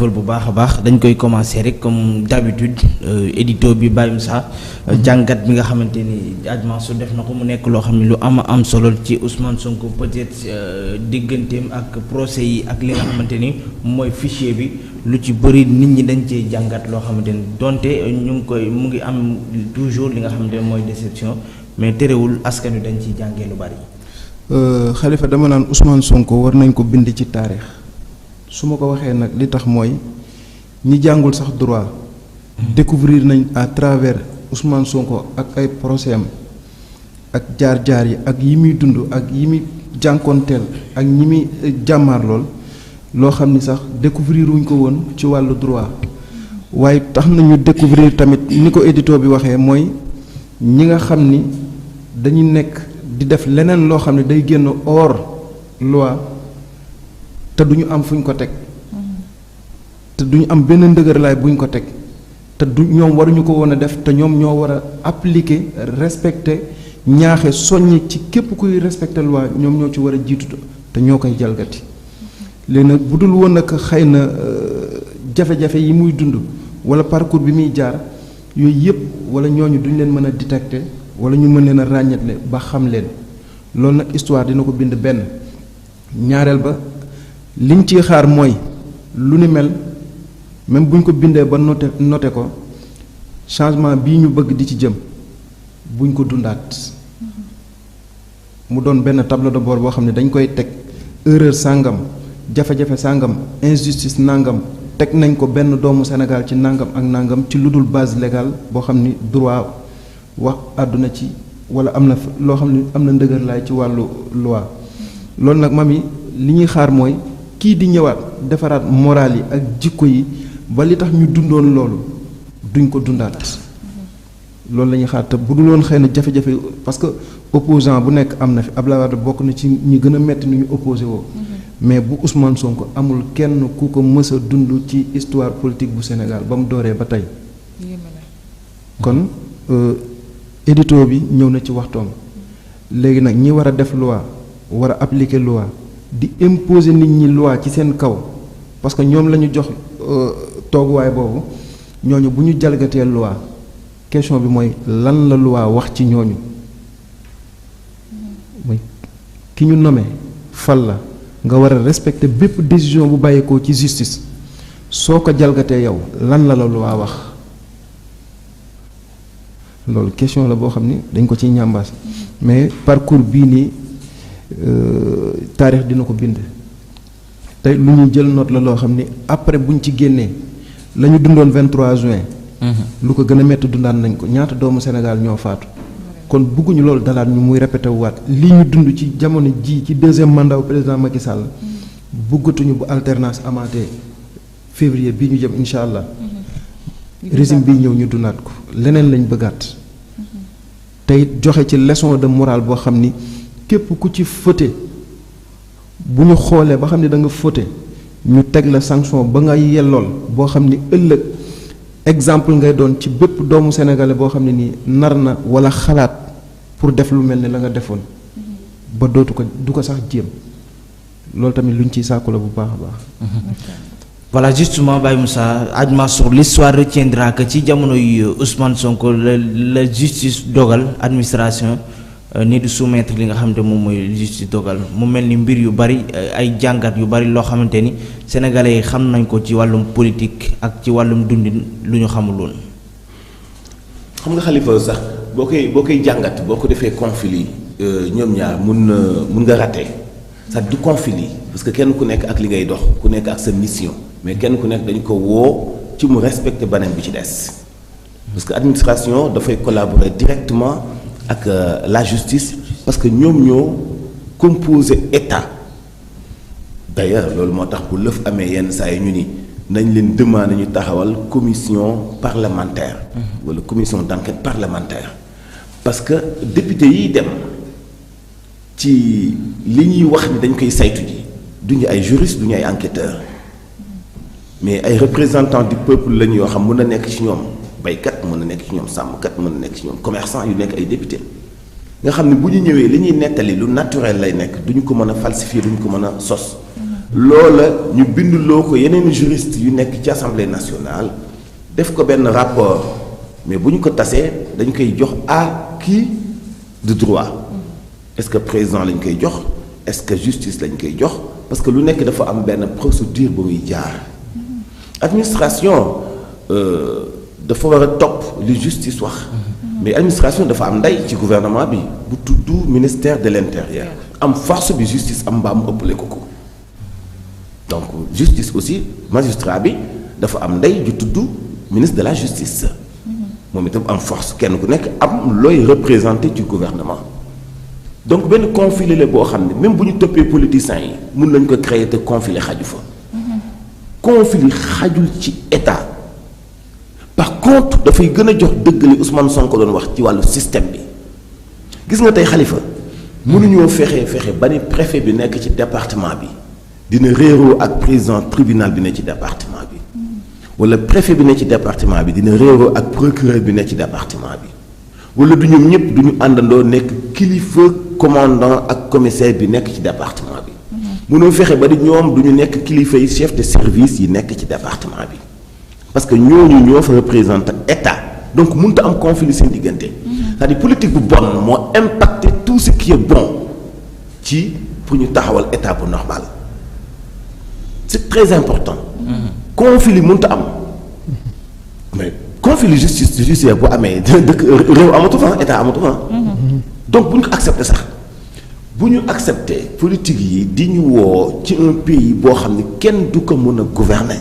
jaajëfal bu baax a baax dañ koy commencer rek comme d'habitude édito bi Baye Moussa jàngat bi nga xamante ni Hadj Mansour def na ko mu nekk loo xam ne lu am solo ci Ousmane Sonko peut-être digganteem ak procès yi ak li nga xamante ni mooy fichier bi lu ci bëri nit ñi dañ cee jàngat loo xamante ni donte mu ngi am toujours li nga xamante ne mooy déception mais terewul askan wi dañ ciy jàngee lu bari. Khalifa dama naan Ousmane Sonko war nañ ko bind ci taarix su ma ko waxee nag li tax mooy ñi jàngul sax droit découvrir nañ à travers Ousmane Sonko ak ay procès am ak jaar-jaar yi ak yi muy dund ak yi muy jànkoonteel ak ñi muy jàmmaar lool loo xam ni sax découvrir wuñ ko woon ci wàllu droit waaye tax nañu découvrir tamit ni ko édito bi waxee mooy ñi nga xam ni dañu nekk di def leneen loo xam ne day génn hors loi te duñu am fuñ ko teg te duñu am benn ndëgërlaay buñ ko teg te du ñoom waruñu ko woon a def te ñoom ñoo war a appliquer respecter ñaaxe soññ ci képp kuy respecter loi ñoom ñoo ci war a jiitu te ñoo koy jalgati léegi nag bu dul woon nag xëy na jafe-jafe yi muy dund wala parcours bi muy jaar yooyu yëpp wala ñooñu duñ leen mën a détecter wala ñu mën leen a ràññatle ba xam leen loolu nag histoire dina ko bind benn ñaareel ba liñ ciy xaar mooy lu ni mel même buñ ko bindee ba noté ko changement bii ñu bëgg di ci jëm buñ ko dundaat mu doon benn tableau de bord boo xam ne dañ koy teg erreur sàngam jafe-jafe sàngam injustice nangam teg nañ ko benn doomu Sénégal ci nangam ak nangam ci lu dul base légale boo xam ni droit wax àdduna ci wala am na loo xam ne am na ndëgër laay ci wàllu loi loolu nag mami li ñuy xaar mooy kii di ñëwaat defaraat moral yi ak jikko yi ba li tax ñu dundoon loolu duñ ko dundaat loolu la ñuy xaar te bu dul woon xëy na jafe-jafe parce que opposant bu nekk am na fi Abdoulaye Wade bokk na ci ñi gën a metti ni ñu opposé woo mais bu Ousmane Sonko amul kenn ku ko mës a dund ci histoire politique bu Sénégal ba mu dooree ba tey kon édito bi ñëw na ci waxtoom léegi nag ñi war a def loi war a appliquer loi di imposer nit ñi loi ci seen kaw parce que ñoom la ñu jox tooguwaay boobu ñooñu bu ñu jalgatee loi question bi mooy lan la loi wax ci ñooñu mooy ki ñu nommé fal la nga war a respecter bépp décision bu bàyyeekoo ci justice soo ko jalgatee yow lan la loi wax loolu question la boo xam ni dañ ko ciy ñambaas mais parcours bii nii taarix dina ko bind tey lu ñuy jël note la loo xam ni après buñ ci génnee la ñu dundoon 23 juin. lu ko gën a métti dundaan nañ ko ñaata doomu Sénégal ñoo faatu. kon bëgguñu loolu dalaat ñu muy répété waat li ñu dund ci jamono ji ci deuxième mandat wu président Macky Sall. bëggatuñu bu alternance amaatee février bii ñu jëm incha allah. régime bii ñëw ñu dundaat ko leneen lañ bëggaat. tey joxe ci leçon de morale boo xam ni képp ku ci fëte bu ñu xoolee ba xam ne da nga fëte ñu teg la sanction ba nga yellool boo xam ni ëllëg exemple ngay doon ci bépp doomu sénégalais boo xam ne nii nar na wala xalaat pour def lu mel ni la nga defoon ba dootu ko du ko sax jéem loolu tamit luñ ciy sàkku la bu baax a baax. Voilà, justement Baye Moussa Hadj Mansour l'histoire retiendra que ci jamono yu Ousmane Sonko la justice dogal administration ni du soumettre li nga xamante moom mooy justice dogal mu mel ni mbir yu bari ay jàngat yu bari loo xamante ni sénégalais yi xam nañ ko ci wàllum politique ak ci wàllum dundin lu ñu xamul woon. xam nga Khalifa sax boo koy jàngat boo ko defee conflit ñoom ñaar mun nga raté sax du conflit parce que kenn ku nekk ak li ngay dox ku nekk ak sa mission. mais kenn ku nekk dañu ko woo ci mu respecter beneen bi ci des parce que administration dafay collaborer directement ak la justice parce que ñoom ñoo composer état d'ailleurs loolu moo tax bu lëf amee yenn saa yi ñu ni nañ leen demander ñu taxawal commission parlementaire wala commission d'enquête parlementaire parce que député yiy dem ci li ñuy wax ni dañ koy saytu ji duñu ay juristes duñu ay enquêteurs mais ay représentants du peuple lañ yoo xam mën na nekk ci ñoom baykat mën na nekk ci ñoom sàmmkat mën na nekk ci ñoom commerçant yu nekk ay député nga xam ne bu ñu ñëwee li ñuy nettali lu naturel lay nekk duñu ko mën a falsifier duñu ko mën a sos loola ñu binduloo ko yeneen juriste yu nekk ci assemblée nationale def ko benn rapport mais bu ñu ko tasee dañ koy jox à qui de droit est-ce que président lañ koy jox est-ce que justice lañ koy jox parce que lu nekk dafa am benn procédure bu muy jaar administration dafa war a topp li justice wax mais administration dafa am ndey ci gouvernement bi bu tudd ministère de l'intérieur am force bi justice am mbaa mu ëppale ko donc justice aussi magistrat bi dafa am ndey ju tudd ministre de la justice moom itam am force kenn ku nekk am looy représenté ci gouvernement donc benn conflit la boo xam ne même bu ñu toppee politiciens yi mun nañ ko créer te conflit xaju fa conflit xajul ci état par contre dafay gën a jox dëgg li Ousmane Sonko doon wax ci wàllu système bi gis nga tey Khalifa mënuñoo fexe ba ni préfet bi nekk ci département bi dina réeroo ak président tribunal bi ne ci département bi wala préfet bi ne ci département bi dina réeroo ak procureur bi ne ci département bi wala du ñoom ñëpp du ñu àndandoo nekk kilifa commandant ak commissaire bi nekk ci département bi mënoo fexe ba di ñoom du ñu nekk kilifa yi chef de service yi nekk ci département bi parce que ñooñu ñoo fa représenter état donc mënut a am conflit seen diggante c'est-à-dire politique bu bon moo impacté tout ce qui est bon ci pour ñu taxawal état bu normal c'est très important conflit mënut a am mais conflit justice judiciaire bu amee dëkk réew amatu fa état amatu fa donc bu ñu ko accepté sax bu ñu accepté politique yi di ñu woo ci un pays boo xam ne kenn du ko mën a gouverner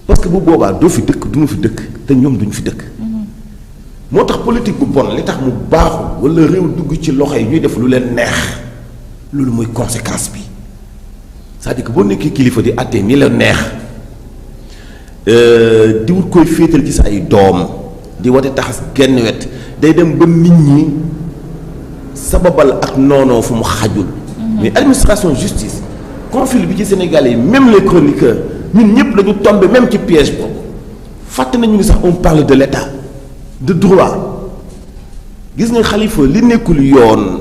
parce que bu boobaa doo fi dëkk du ma fi dëkk te ñoom duñu fi dëkk moo tax politique bu bon li tax mu baaxul wala réew dugg ci loxo yi ñuy def lu leen neex loolu mooy conséquence bi c'est-à-dire que boo nekkee kilifa di àttee ni la neex di wut koy féetal ci sa ay doom di wate taxas genn wet day dem ba nit ñi sababal ak noonoo fu mu xajul mais administration justice conflit bi ci Sénégal yi même les chroniqueurs ñun ñëpp dañu tombé même ci piège boobu fàtte nañu ni sax on parle de l'état de droit gis nga Khalifa li nekkul yoon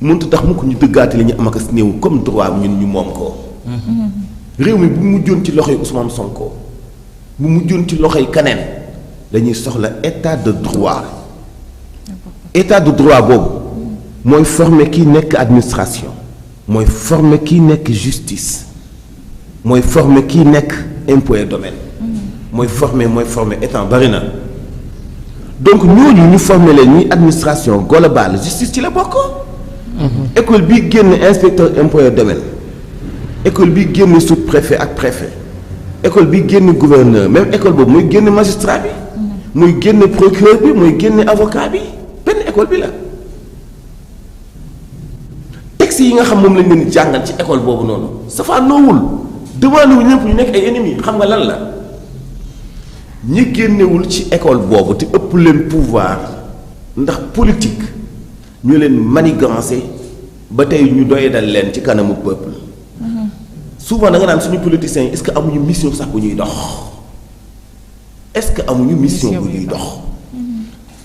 mënut tax mu ko ñu dëggaate li ñu am ak as néew comme droit ñun ñu moom ko réew mi bu mujjoon ci loxoy Ousmane Sonko bu mujjoon ci loxoy kaneen dañuy soxla état de droit état de droit boobu mooy former kii nekk administration mooy former kii nekk justice mooy former kii nekk impôt et domaine mooy former état bari na donc ñooñu ñu former leen ñuy administration globale justice ci la bokk école bi génn inspecteur impôt et domaine école bi génn sous-préfet ak préfet école bi génn gouverneur même école boobu muy génn magistrat bi muy génn procureur bi muy génn avocat bi benn école bi la texte yi nga xam moom lañ leen di jàngal ci école boobu noonu safa noowul demande wu ñëpp ñu nekk ay ennemis xam nga lan la ñi génnewul ci école boobu te ëpp leen pouvoir ndax politique ñu leen manigancé ba tey ñu doyadal leen ci kanamu peuple souvent da nga naan suñu politiciens yi est-ce que amuñu mission sax bu ñuy dox est-ce que amuñu mission bu ñuy dox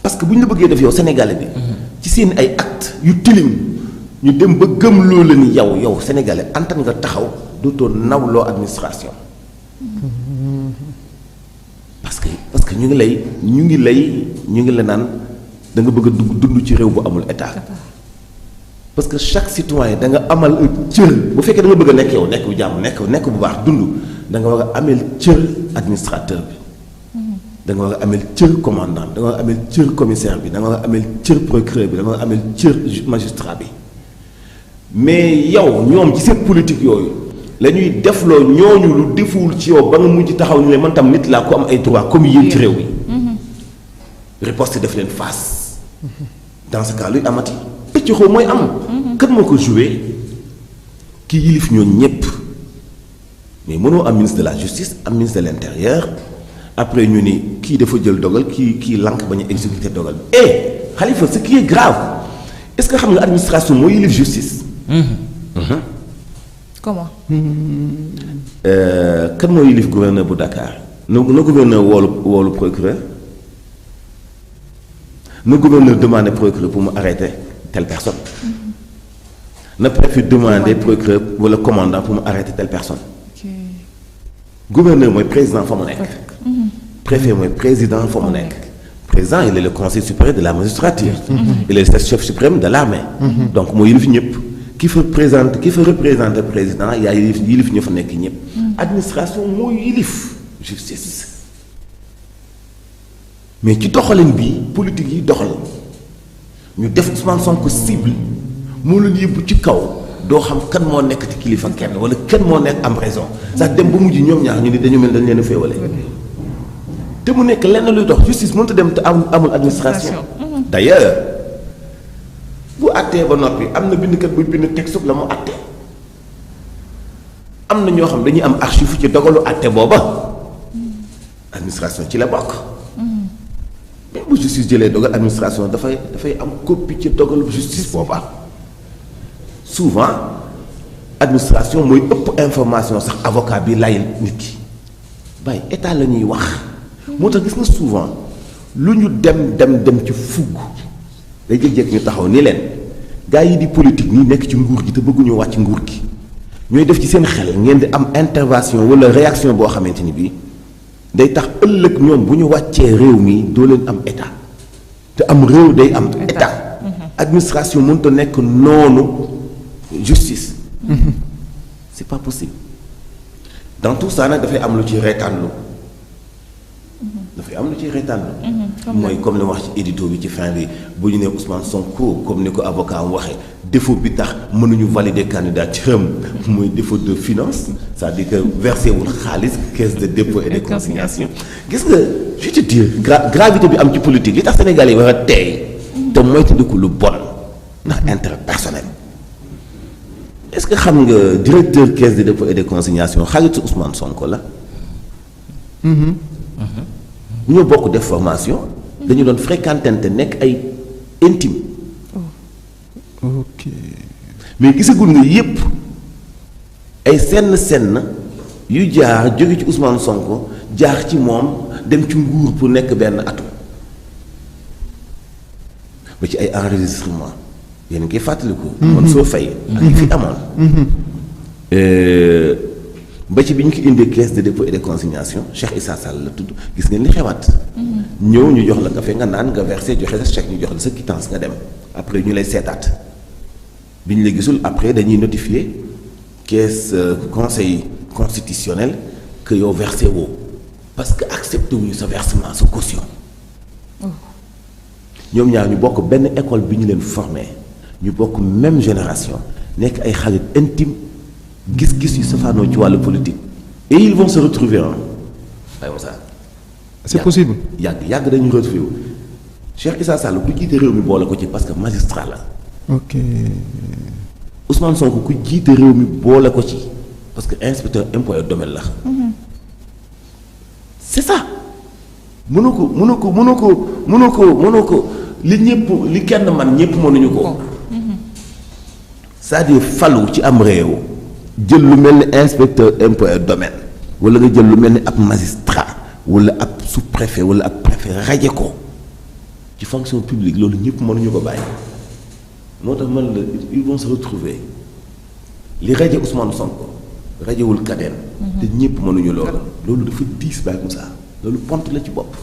parce que bu ñu la bëggee def yow sénégalais bi ci seen ay actes yu tilim ñu dem ba gëm loo la ni yow sénégalais antan nga taxaw dootoo nawloo administration parce que ñu ngi la naan da nga bëgg a dund ci réew bu amul état parce que chaque citoyen da nga amal cër bu fekkee da nga bëgg a nekk yow nekk bu jàmm nekk bu baax dund da nga war a ameel cër administrateur bi da nga war a ameel cër commandant da nga war a ameel cër commissaire bi da nga war a ameel cër procureur bi da nga war a ameel cër magistrat bi mais yow ñoom ci seen politique yooyu la ñuy defloo ñooñu lu defuwul ci yow ba nga mujj taxaw ñu ne man tam nit laa ko am ay droit comme yéen ci réew mi riposte def leen face dans ce cas luy amati pëcc xoo mooy am kan moo ko joué ki yilif ñooñu ñépp mais mënoo am ministre de la justice am ministre de l'intérieur après ñu ni kii dafa jël dogal kii lank bañ a exécuter dogal bi Khalifa ce qui est grave est-ce que xam nga administration moo yilif justice comment kan moo yilif gouverneur bu Dakar na gouverneur woolu procureur na gouverneur demandé procureur pour mu arrêter telle personne na préfet demander procureur wala commandant pour mu arrêter telle personne. Gouverneur mooy président fa mu nekk. Préfet mooy président fa mu nekk. Président il est le conseil supérieur de la magistrature. Il est le chef suprême de l'armée. Donc mooy yilif ñëpp ki fa représenter président yaa yilif ñu fa nekk ñëpp. Administration mooy yilif justice. Mais ci doxalin bi politique yi doxal ñu def Ousmane Sonko cible moo leen yóbbu ci kaw doo xam kan moo nekk ci kilifa kenn wala kan moo nekk am raison sax dem ba mujj ñoom ñaar ñu ni dañu mel dañ leen a féewale te mu nekk lenn luy dox justice mënut a dem te amul administration. D'ailleurs bu àttee ba noppi am na bindkat buy bind texte la mu àttee am na ñoo xam dañuy am archive ci dogalu àtte booba administration ci la bokk. même bu justice jëlee dogal administration dafay am copie ci dogalu justice booba souvent administration mooy ëpp information sax avocat bi layil nit ki bàyyi état la ñuy wax moo tax gis nga souvent lu ñu dem ci fugg day jékki-jékki ñu taxaw ni leen gars yi di politique ñi nekk ci nguur gi te bëgguñu wàcc nguur gi ñooy def ci seen xel ngeen di am intervention wala réaction boo xamante ni bii day tax ëllëg ñoom bu ñu wàccee réew mi doo leen am état te am réew day am état administration mënut a nekk noonu justice c'est pas possible dans tout ça nag dafay am lu ci reetaanlu mooy comme li wax ci édito bi ci fin bi bu ñu nee Ousmane Sonko comme ni ko avocat am waxee défaut bi tax mënuñu valider candidature am mooy défaut de finance c'est-à-dire que versé wul xaalis caisse de dépôt et de consignation gis nga je te dire gravité bi am ci politique li tax Sénégal yi war a teey te moytandiku lu bon ndax intérêt personnel est-ce que xam nga directeur caisse de dépôt et de consignation xaalitu Ousmane Sonko la. ñoo bokk def formation dañu doon fréquentante nekk ay intime. ok mais gisagul nga yépp ay senn yu jaar jóge ci Ousmane Sonko jaar ci moom dem ci nguur pour nekk benn atu ba ci ay enregistrement yéen a ngi koy fàttaliku. man soo fay. ak yi fi amoon. ba ci bi ñu ko indee caisse de dépôt et de consignation Cheikh Issa Sall la tudd gis ngeen li xewaat. ñëw ñu jox la nga fe nga naan nga versé joxe sa chèque ñu jox la sa quittance nga dem après ñu lay seetaat bi ñu la gisul après dañuy notifier caisse conseil constitutionnel que yow versé woo parce que accepté wuñu sa versement sa caution. ñoom ñaar ñu bokk benn école bi ñu leen formé ñu bokk même génération nekk ay xarit intime gis-gis yu safaanoo ci wàllu politique et ils vont se retrouver aywa ça. c'est possible. yàgg dañu retrouver wu Cheikh Issa Sall ku jiite réew mi boole ko ci parce que magistrat la. ok Ousmane Sonko ku jiite réew mi boole ko ci parce que inspecteur impôt et domaine la. c'est ça. mënoo ko li ñëpp li kenn man ñëpp mënuñu ko. c'est-à-dire falu ci am réew jël lu mel ni inspecteur impôt et domaine wala nga jël lu mel ni ab magistrat wala ab sous-préfet wala ab préfet raje ko ci fonction publique loolu ñëpp mënuñu ko bàyyi moo tax man la ils vont se retrouver li raje Ousmane Sonko rajewul Kaden te ñëpp mënuñu loolu dafa diis Baye Moussa loolu pont la ci bopp.